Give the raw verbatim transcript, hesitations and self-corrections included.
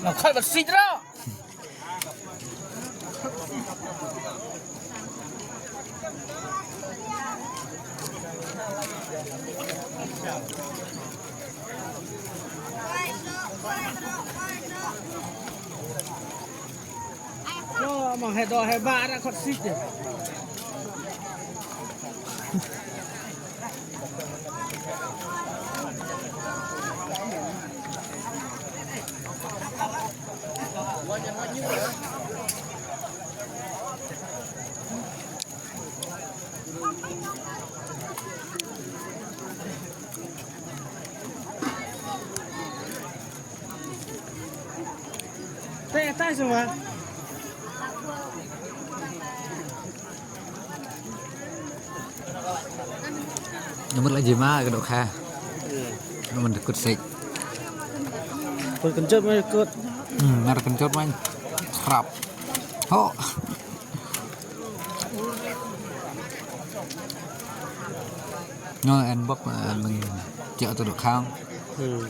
Nga khat ba sik ra. Lo mang he do he ba ra khot sik de. Te tai suma. Namar la jima ka dohkha. Namar da kut sek. Kut kencut mai kut. Hmm, mar kencut mai. Serap. Ho. Ngo en bok meng cek tu dohkha. Hmm.